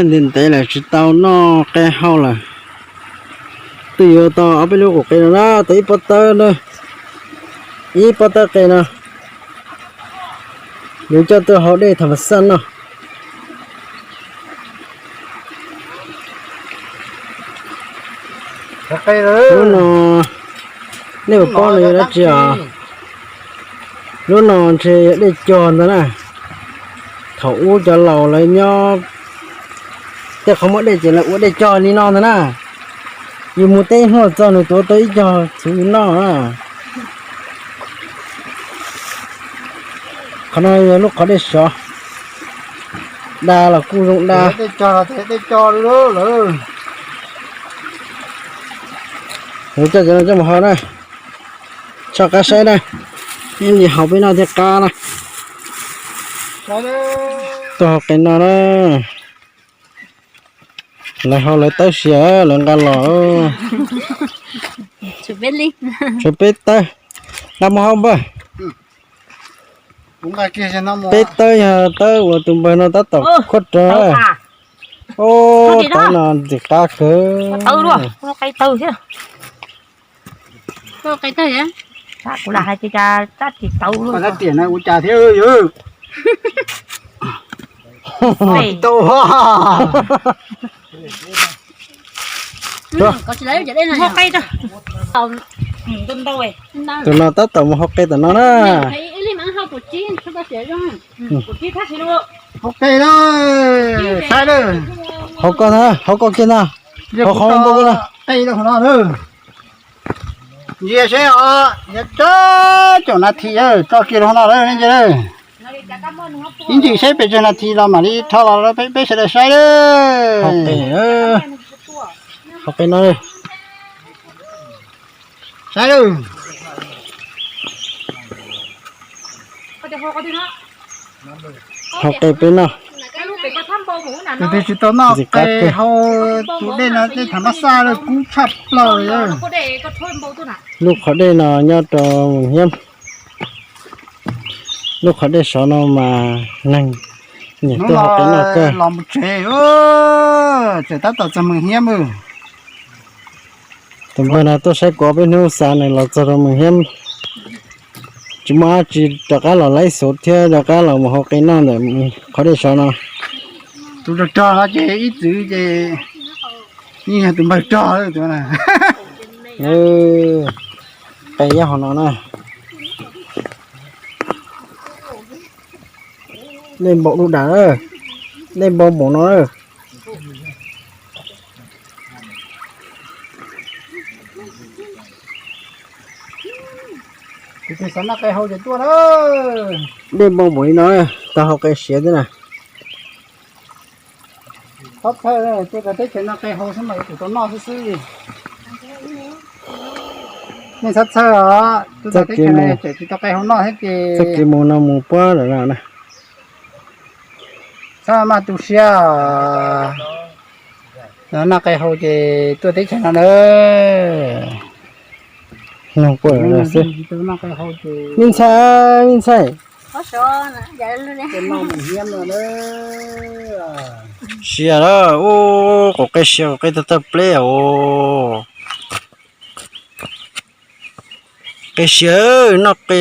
Ntev ntev lawm tsis tau noj qe hau lawm. Twb yuav tau ob peb lub qaum qe no na, tau ib pob tawb na, ib pob tawb qe no. Yuav coj tuaj hau dej tham mas xaj noj. Lub no, nej puas paub no yog dab tsi os? Lub no ntshe yog dej cog ntag na. Thaum ub cov laus lawv nyob tej qhov muaj dej ces lawv ua dej cog li no ntag na. Yus mus teb ib hnub txog nws tuav tau ib cog txhuv yus noj na. Qhov no yog lub qhov dej sov, da los kuj zoo da. Yuav coj cov no coj mus hau na. Tso qab saib na, ib ntsis hau peb noj thiaj qab na. Tuaj hau qe no na. Lawv hau lawv tawb sia lawv nqa los. Tshuav peb tawb, nqa mus hau npawg. Peb tawb yog tawb uas tus npawg no tab tom khuab rawv. Ub, tawb no ntxim qab kawg. Kuv lam hais tias cas tab tsis tau ua cas thiab yog. Tus no tab tom mus hau qe tom no na. Hau qe na, saib na. Hau koj na, hau koj kiag na. Hau qhov npua koj na. Ntsia seb os, yog tsawg caum nas this tso kiag rau hauv no lawm ne. Ib ntsis saib pes tsawg nas this los mam li rho los rau peb sawv daws saib lawm. Hau qe no, saib lawm. Hau qe peb noj. Tus twg tsis tau noj qe hau tus dej no dej thav mab xaj lawm kub tshaj plaws. Lub qhov dej no nyob rau Mus Hiab. Lub qhov dej sov no mas neeg nyiam tuaj hau qe noj kawg. Los mus tsev, tseem tab tom txog Mus Hiab. Tus npawg no tuaj saib kuv peb hnub xa nws los txog rau Mus Hiab, tsis muaj dab tsi rov qab los laib xuv thiab rov qab los mus hau qe noj ntawm qhov dej sov no. Tus rog rog no ces ib txwv ces yeej yog tus npawg rog. Qe nyob hauv no na. Dej npau dub dam, dej npau npaum no. Tus twg xav noj qe hau ces tuaj na. Dej npau npaum li no, tau hau qe siav thiab na. Txhob txhawj, tuaj txog teb chaws noj qe hau xwb mas yuav tsum tau noj xwb xwb. Nej txhob txhawj os, tuaj txog teb chaws no tseem tsis tau qe hau noj thiab ces txoj kev mus no mus puag lawm na. Txhob maj tu siab, noj qe hau ces tuaj teb chaws no na. Me ntxhais, me ntxhais, sia lawm, ub, qaum qe sia, qaum qe tawg tawg pleb os. Qe sia, noj qe.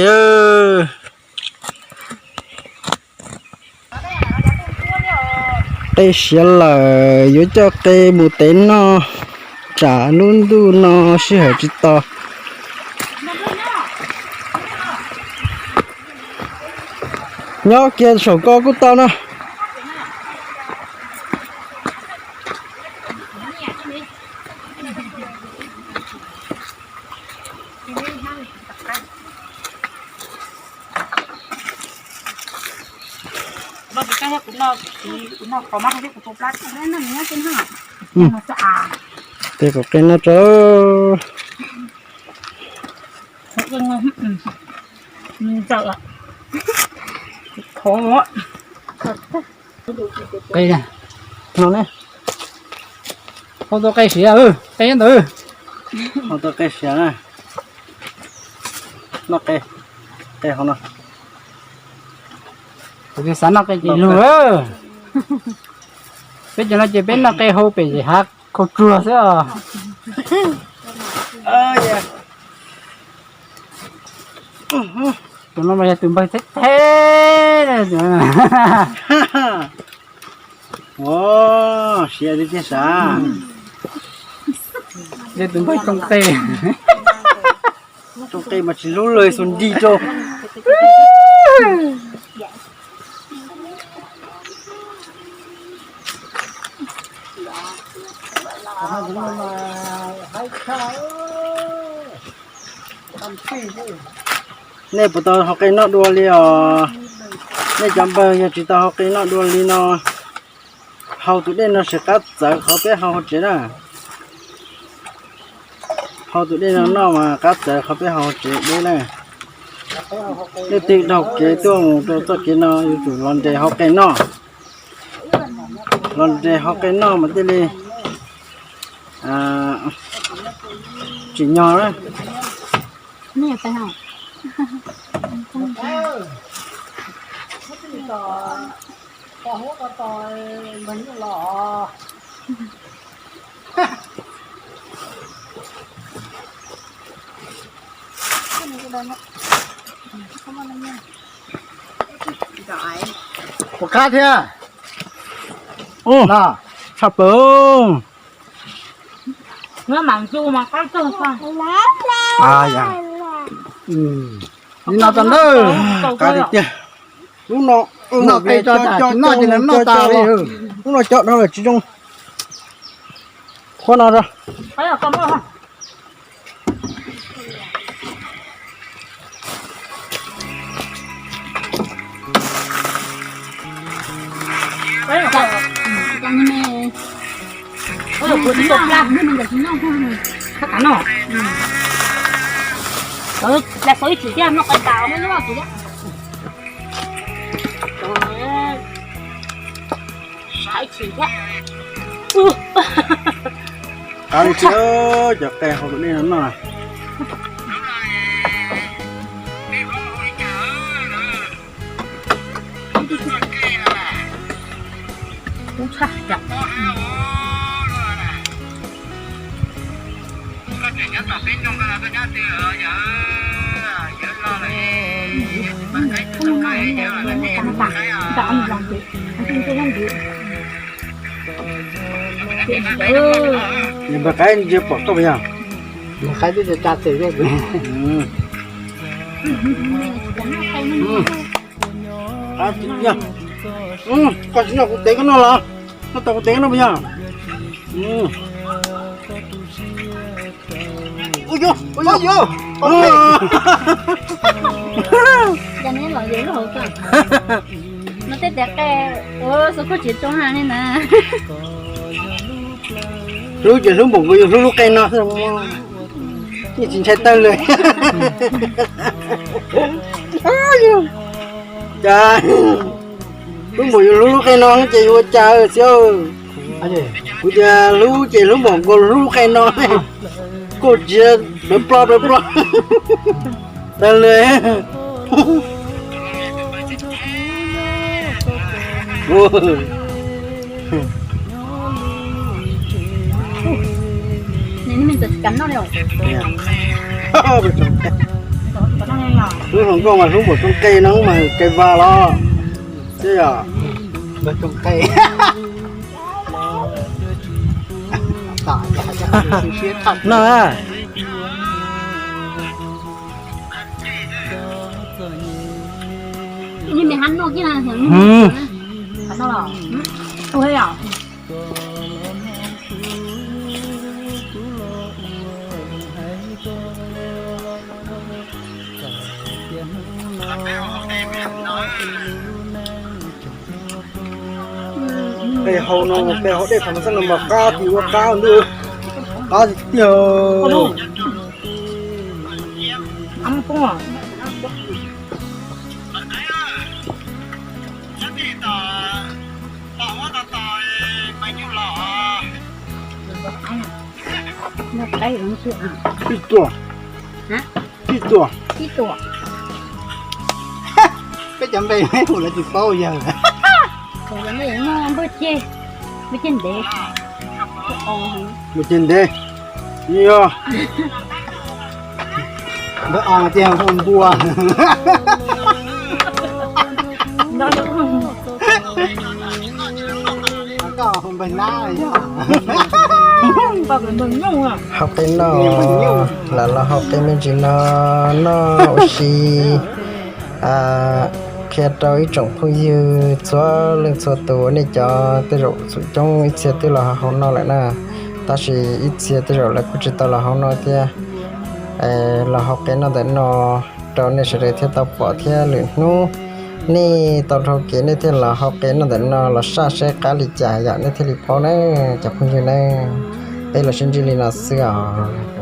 Qe siav lawm, yuav coj qe mus tev noj tsam lub ntuj no sij hawm tsis tos. Nyob kiag saum ko kuj tau na. Tes kom qe no tso. Qe no ne. Hau tau qe siav, qe nyob ntawd. Hau tau qe siav na. Noj qe, qe hau no. Kuv twb xav noj qe ces lug. Peb cov no ces peb noj qe hau pem hav khaus tsuag xwb os. Tus no mas yog tus npawg theb theb. Siab tiag tiag sav. Yog tus npawg tsoo qe. Tsoo qe mas tsis hlub lawm, xuas nrig rau. Nej puas tau hau qe noj dua li os? Nej cov npawg yog tsis tau hau qe noj dua li no, hau tus dej no sim qab txawv qhov peb hau hauv tsev na. Hau tus dej no noj mas qab txawv qhov peb hau hauv tsev deb na. Leej twg dhau kev tuaj mus rau txoj kev no yuav tsum los nres hau qe noj. Los nres hau qe noj mas thiaj li tsim nyog na. Puas qab thiab? Tshaj plaws. Li no tau ntawd. Qab tiag tiag. Lub no, noj qe tso tas, tsis noj ces nws noj tas li. Lub no cov dhau lawm tsis zoo. Qhuab no rau. Qab li tiag, cov qe hau tus dej no noj. Npawg qaib ntsia pom koj puas yog? Npawg qaib twb tsa tes. Koj tsis noj kuv tev koj noj los? Noj tau kuv tev koj noj puas yog? Ua yus, ua yus. No tej tes qe, ua xu khuj tsis tsoo ha li na. Hlub ces hlub npaum nkaus yus hlub lub qe no xwb. Yeej tsis ntshai tawg li. Cas hlub npaum yus hlub lub qe no ces yuav ua cas xwb. Kuv tias hlub ces hlub npaum nkaus hlub lub qe no. Koj tsis plawg ploj plawg ploj tawg li. Hlub hluas nkauj mas hlub npaum tsoo qe no mas qe vas los. Twb yog tsoo qe. No. Qe hau no, qe hau dej thaum no xwb no mas qab tiag ua qab ntuj, qab tiag tiag. Tib tuam, tib tuam. Peb cov npe hu lawv tsis paub yawg. Npawg Ceg. Mus ceg ntev, mus ceg ntev, yog npawg os tiag npua, koj npawg nab yog. Hau qe noj, lam los hau qe me ntsis no noj ua si, qhia rau ib tsoom phooj ywg txhua leej txhua tus, nej cov tej zaum txhua coob ib txhia twb los hau no lawm na, tab sis ib txhia tej zaum lawv kuj tsis tau los hau no thiab. Los hau qe noj ntawm no rau nej sawv daws thiaj tau pom thiab, lwm hnub nej tau dhau kev nej thiaj los hau qe noj ntawm no los saj seb qab li cas yom, nej thiaj li paub na cov phooj ywg na. Peb los sib ntsib li no xwb os.